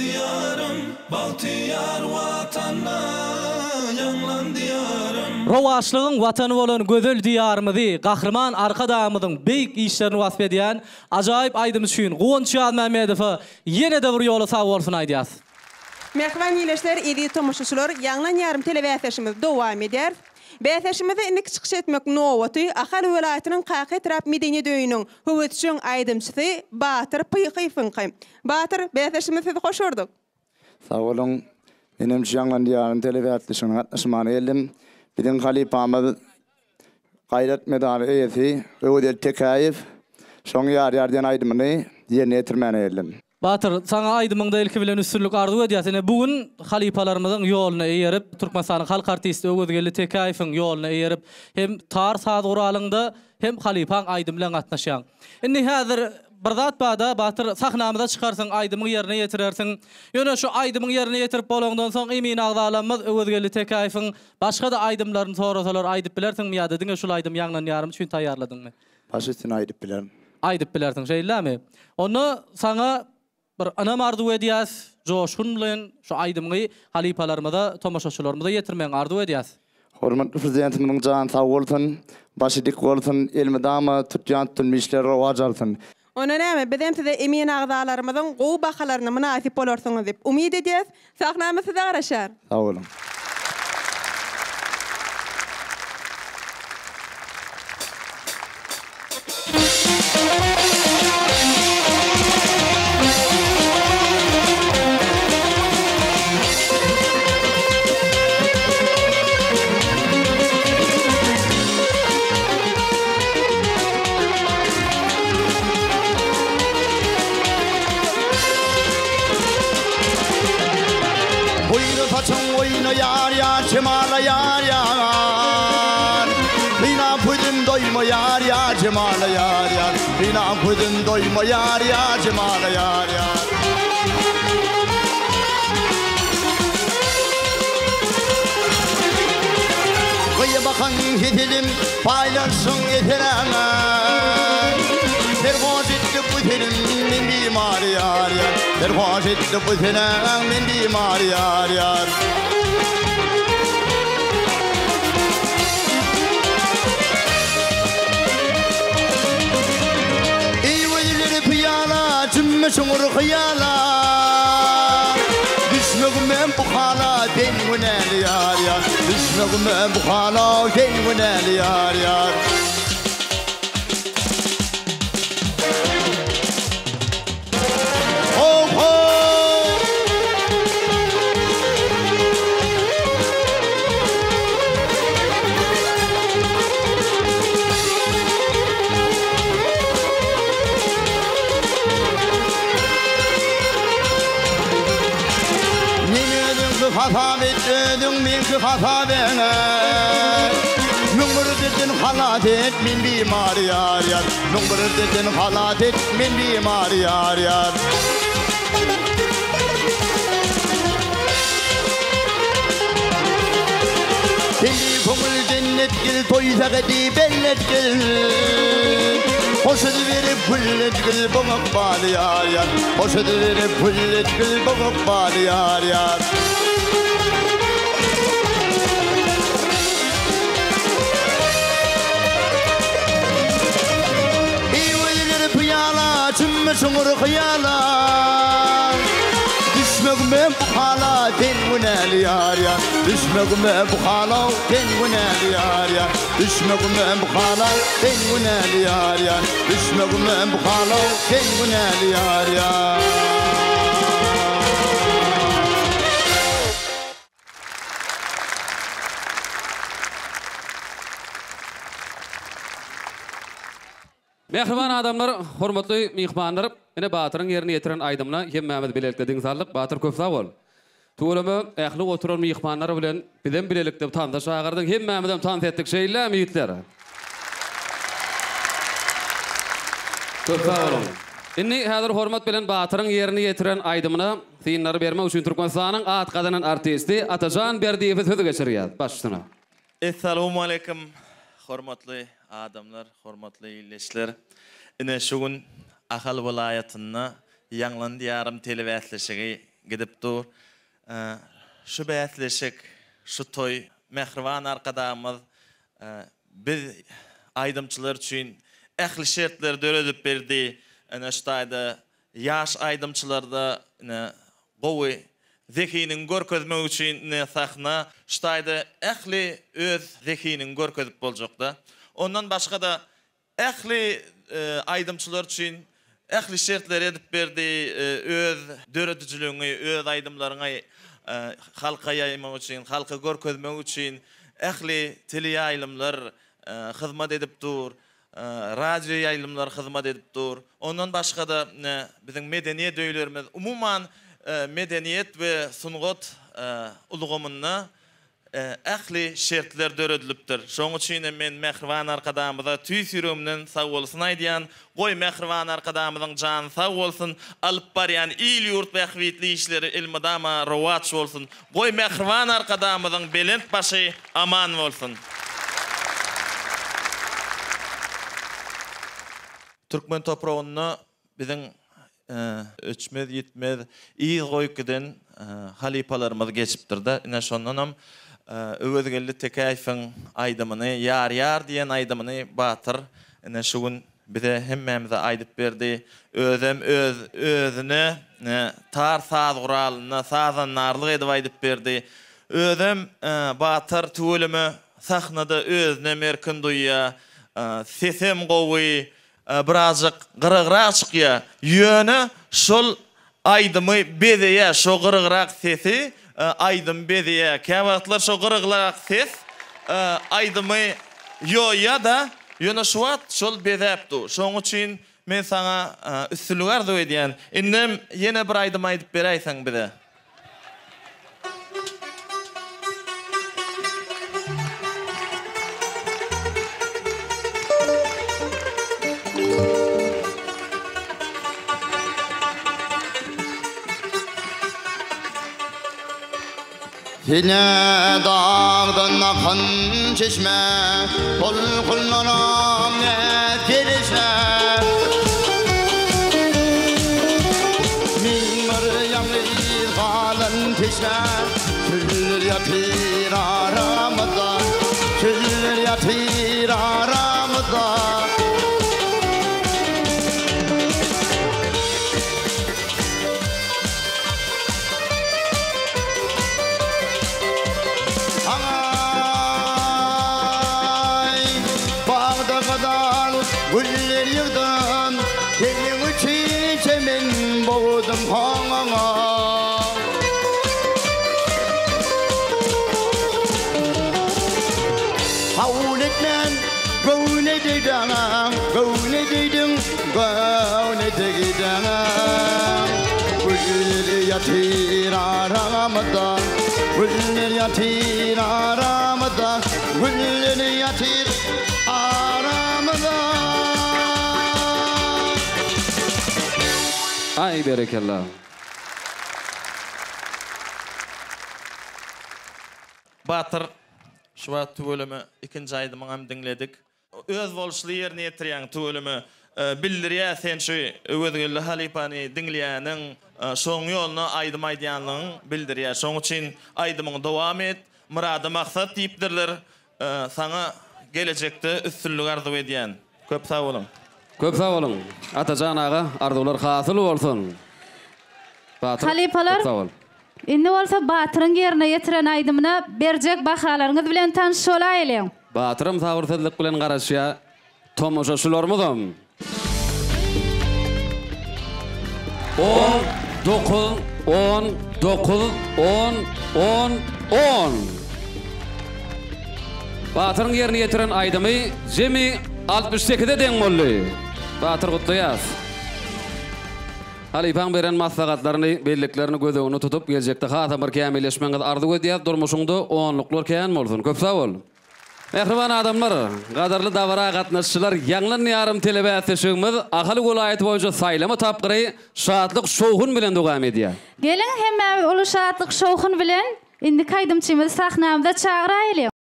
Diýarym, bagtyýar Watanda ýaňlan Diýarym. Rowaçlygyň Watany bolan gözel Diýarymyzy, Gahryman Arkadagymyzyň beýik işlerini wasp edýän ajaýyp aýdym üçin Guwanç Ýazmämmedowa ýene-de bir ýola sag bolsun aýdýas. Mähriban ildeşler, eziz tomaşaçylar, Ýaňlan ýarym telebäsleşigimiz dowam edýär. Bäsleşigimizde indiki çykyş etmek nobaty Ahal welaýatynyň Kaka etrap medeniýet öýüniň höwesjeň aýdymçysy Batyr Pyhyýewiňky. Batyr, bäsleşigimize sizi hoş gördük. Sag boluň. Menem şu Ýaňlan Diýarym telebäsleşigine gatnaşmaga geldim. Biziň halypamyz Gaýrat medaly eýesi Öwezgeldi Tekäýew şoň Ýar ýar diýen aýdymyny ýerine ýetirmäne geldim. Batyr, saňa aýdymyňda ilki bilen üstünlik arzuw edýäs. Ine, bu gün halypalarymyzyň ýoluna eýerip, Türkmenistanyň halk artisti Öwezgeldi Tekäýewiň ýoluna eýerip, hem tar saz guralyňda, hem halypaň aýdymy bilen gatnaşýaň. Indi häzir bir zat bar-da, Batyr, sahnamyza çykarsyň, aýdymyňy ýerine ýetirersiň. Ýöne şu aýdymyňy ýerine ýetirip bolaňdan soň emin agzalarymyz Öwezgeldi Tekäýewiň başga-da aýdymlaryny sorasalar aýdyp bilersiňmi ýa-da diňe şul aýdym Ýaňlan ýarym üçin taýýarladyňmy? Baş üstüne aýdyp bilerin. Aýdyp bilersiň, şeýlemi? Onda saňa bir ynam arzuw edýäs, joşgun bilen şu aýdymyňy halypalarymyza, tomaşaçylarymyza ýetirmegiňi arzuw edýäs. Hormatly Prezidentimiziň jany sag bolsun, başy dik bolsun, elmydama tutýan tutumly işleri rowaç alsyn. Onda näme, bizem size emin agzalarymyzyň gowy bahalaryna mynasyp bolarsyňyz diýip umyt edýäs. Sahnamyz size garaşýar. Sag boluň. Buýra saçyň oýnaýar ýar Jemala ýar ýar Synam gözüm doýmaýar ýar Jemala ýar ýar Synam gözüm doýmaýar ýar Jemala ýar ýar Gyýa bakan heselim Paýlanşyň eseräňe Serhoş etdi bu senim men bimar ýar ýar Serhoş etdi bu seneň men bimar ýar ýar Eý gözleri pyýala Jümme çuňur hyýala Düşmegime bu hala sen günäli ýar ýar Düşmegime bu hala sen günäli ýar ýar. Ho ho! Men özüňki hasap et, özüň meňki hasap et. 1001 dertden halas et, men bimar ýar ýar. 1001 dertden halas et, men bimar ýar ýar. Seni köňül jennetgil, toý sähedi belletgil. Hoş berip gülletgil, bu ykbaly ýar ýar. Hoş berip gülletgil, bu ykbaly ýar ýar. Eý gözleri pyýala, çümme çuňňur hyýala. Düşmegime bu hala sen günäli ýar ýar. Düşmegime bu hala sen günäli ýar ýar. Düşmegime bu hala sen günäli ýar ýar. Düşmegime bu hala sen günäli ýar ýar. Mähriban adamlar, hormatly myhmanlar, ine Batyryň ýerine ýetiren aýdymyna hemmämiz bilelikde diň saldyk. Batyr köp sag bol. Tüweleme ähli oturan myhmanlar bilen bizem bilelikde tansa çagyrdyň, hemmämizem tans etdik şeýlemi ýigitler? Köp sag boluň. Indi häzir hormat bilen Batyryň ýerine ýetiren aýdymyna synlary bermek üçin Türkmenistanyň at gazanan artisti Atajan Berdiýewe sözi geçirýäs. Baş üstüne. Essalawmaleýkim hormatly adamlar, hormatly ildeşler. Ine şu gün Ahal welaýatynda Ýaňlan Diýarym telebäsleşigi. gidip dur. Şu bäsleşik, şu toý mähriban Arkadagymyz biz aýdymçylar üçin ähli şertleri döredip berdi. Ine şu taýda ýaş aýdymçylarda ine gowy zehiniňi görkezmek üçin ine sahna. Şu taýda ähli öz zehiniňi görkezip boljakda. Ondan başga-da Ähli aýdymçylar üçin ähli şertleri edip berdi, öz döredijiligiňi, öz aýdymlaryňy halka ýaýmak üçin, halka görkezmek üçin ähli teleýaýlymlar hyzmat edip dur, radioýaýlymlar hyzmat edip dur. Ondan başga-da biziň medeniýet öýlerimiz, umuman medeniýet we sungat ulgamynda Ähli şertler döredilipdir. Şonuň üçin hem men mähriban Arkadagymyza tüýs ýüregimden sagbolsun aýdýan. Goý, mähriban Arkadagymyzyň jany sag bolsun, alyp barýan il-ýurt bähbitli işleri elmydama rowaç bolsun. Goý, mähriban Arkadagymyzyň belent başy aman bolsun! Türkmen topragynda biziň Öçmez-ýitmez yz goýup giden halypalarymyz geçipdir-de. Ine, şondanam Öwezgeldi Tekäýewiň aýdymyny, Ýar-ýar diýen aýdymyny Batyr ine şu gün bize hemmämize aýdyp berdi. Özem öz özüne tar saz guralynda sazandarlyk edip aýdyp berdi. Özem Batyr tüweleme sahnada özünem erkin duýýar. Sesem gowy, Birazjyk gyragrak çykýa. Ýöne şol aýdymy bezeýä şo gyragrak sesi aýdymy bezeýä. Käwagtlar şo gyragrak ses aýdymy ýoýýa-da, ýöne şu wagt şol bezäp dur. Şoň üçin men saňa üstünlik arzuw edýän. Indem ýene bir aýdym aýdyp beräýseň bize. Sine dagdan akan çeşme, Tolkunlanan näz-kereşme. Men bir ýalňyz galan teşne, Çöller ýatyr aramyzda, Çöller ýatyr aramyzda. Aý, bagda gyzal güller ýygdym, Seniň üçin çemen bogdum haňaňa. Kabul etmän göwne degdiň, göwne degdiň, göwne degdiň. Güller ýatyr aramyzda, güller ýatyr aramyzda, güller ýatyr aramyzda. Aý berekella. Batyr şu wagt tüweleme ikinji aýdymyňam diňledik. Özboluşly ýerine ýetirýäň tüweleme bildirýär sen şu Öwezgeldi halypany diňleýäniň şoň ýoluna aýdym aýdýanlygyň bildirýär şoň üçin aýdymyňy dowam et myrada maksat diýipdirler saňa gelejekde üstünlik arzuw edýän köp sag boluň. Köp sag boluň Atajan aga arzuwlar hasyl bolsun Batyr Halypalar köp sag bol. Indi bolsa Batyryň ýerine ýetiren aýdymyna berjek bahalaryňyz bilen tanyş bolaýlyň. Batyrym sabyrsyzlyk bilen garaşýar tomaşaçylarymyzam. On, dokuz, on, dokuz, on, on, on. Batyryň ýerine ýetiren aýdymy jemi 68-e deň boldy. Batyr gutlaýas. Halypaň beren maslahatlaryny, belliklerini göz öňünde tutup, geljekde hasam bir kämilleşmegiňizi arzuw edýäs, durmuşyňda onluklar kän bolsun! Köp sag bol! Mähriban adamlar, gadyrly dabara gatnaşyjylar, Ýaňlan ýarym telebäsleşigimiz Ahal welaýaty boýunça saýlama tapgyry şatlyk-şowhun bilen dowam edýär. Geliň, hemmämiz uly şatlyk-şowhun bilen indiki aýdymçymyzy sahnamyza çagyraýlyň!